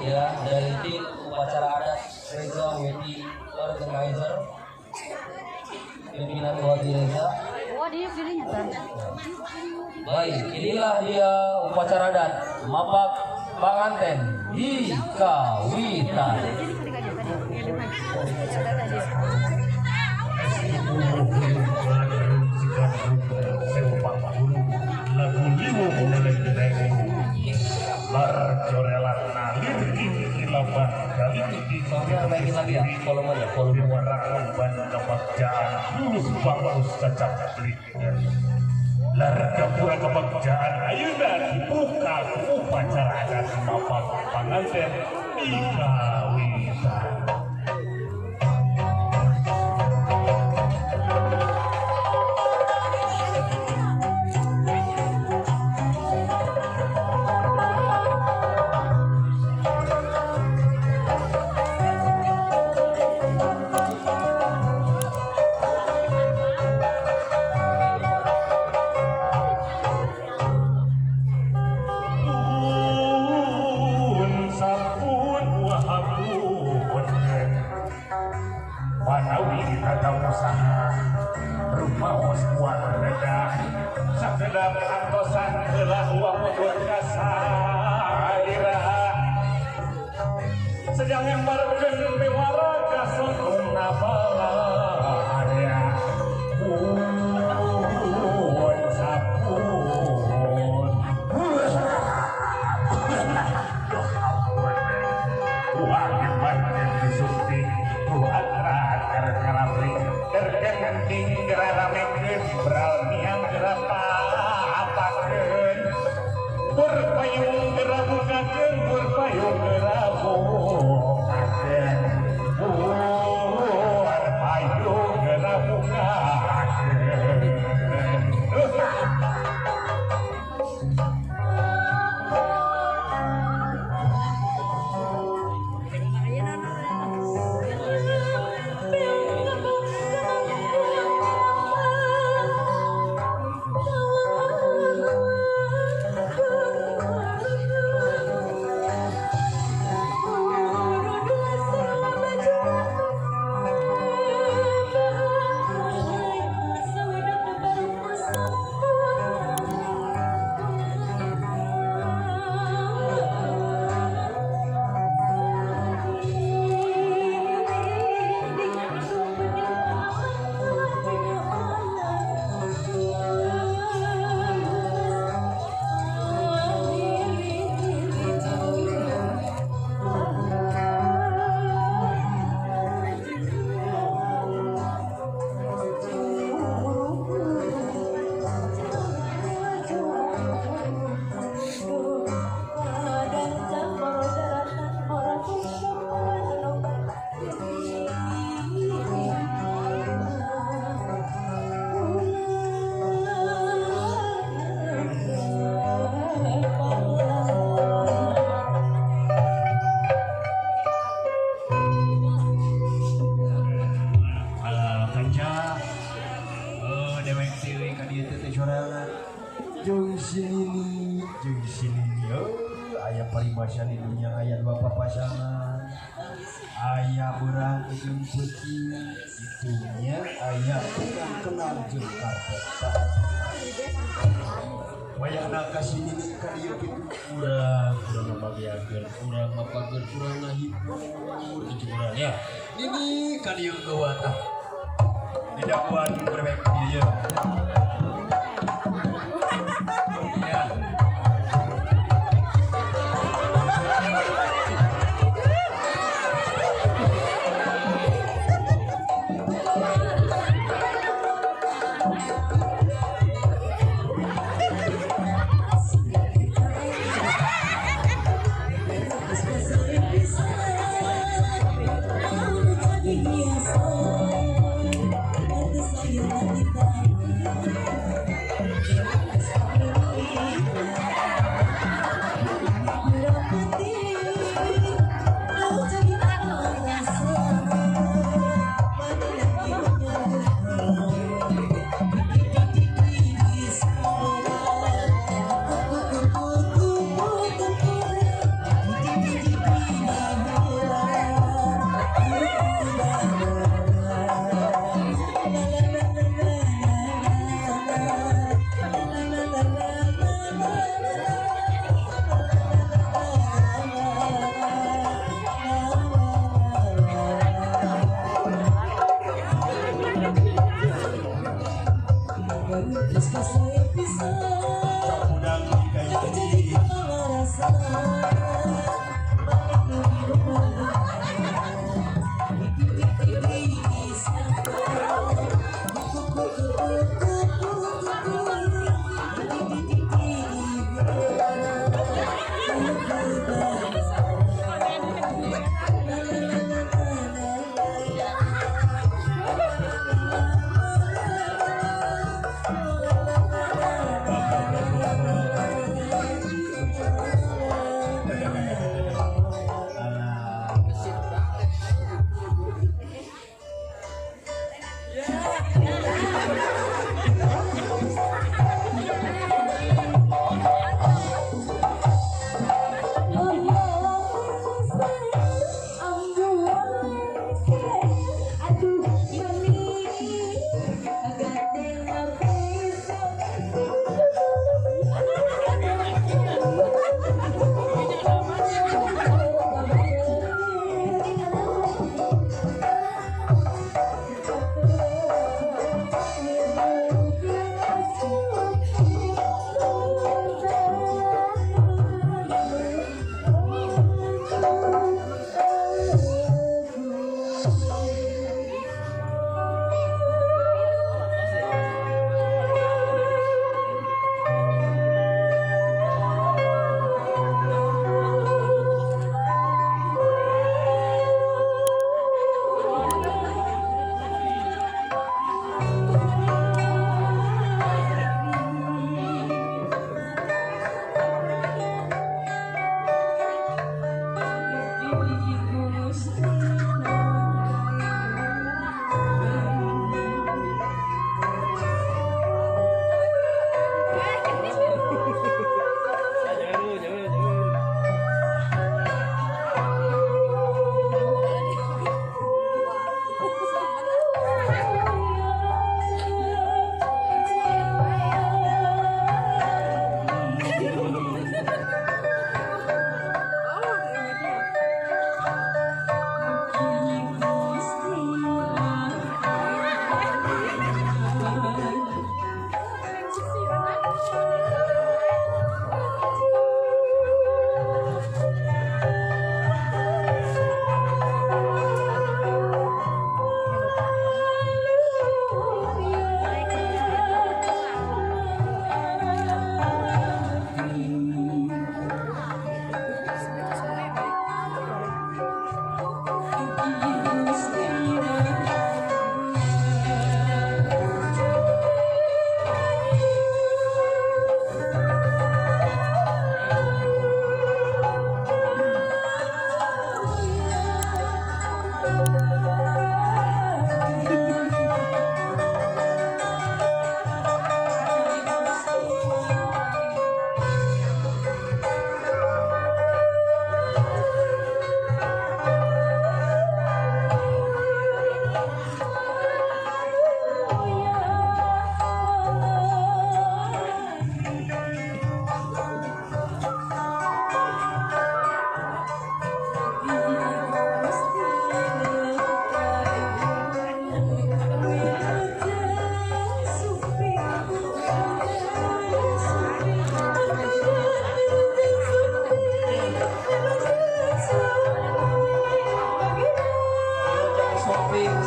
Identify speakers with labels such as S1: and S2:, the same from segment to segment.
S1: Ya, dari tim upacara adat Reza Wedding Organizer, pimpinan Wadi Reza. Baik, inilah dia upacara adat Mapak Panganten di Kawitan. Naikin lagi ya, volumenya, volume.
S2: Larga kebagjaan ayeuna dibuka ku upacara adat Mapak Panganten di Kawitan.
S1: Paribasan di dunia aya dua papasangan, aya beurang jeung peuting, itunya aya tukang kenal jeung karpet. Wayahna ka si Nini ka dieu kitu urang urang ngabagiakeun, urang mapageun, urang ngahibur kitu urang ya. Nini ka dieu geuwat ah. Didakuan berbek dieu. Ya.
S3: Yes.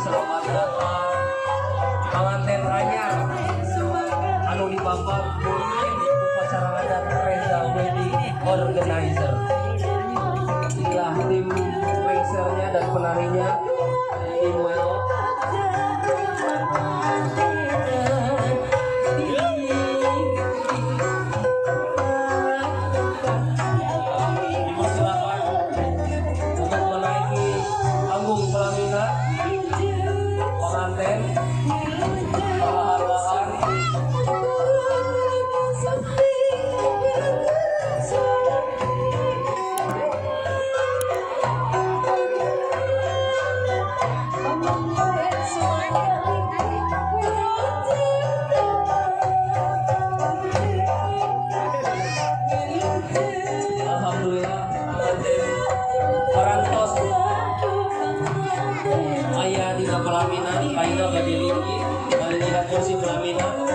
S3: Selamat datang panganten anyar anu dibabak upacara adat Reza Wedding Organizer. Inilah tim lengsernya dan penarinya, tim Well. Dipersilakan untuk menaiki panggung pelaminan pengantin perlahan-lahan. Alhamdulillah pengantin parantos aya dina pelaminan, ayeuna bade linggih bade dina kursi pelaminan.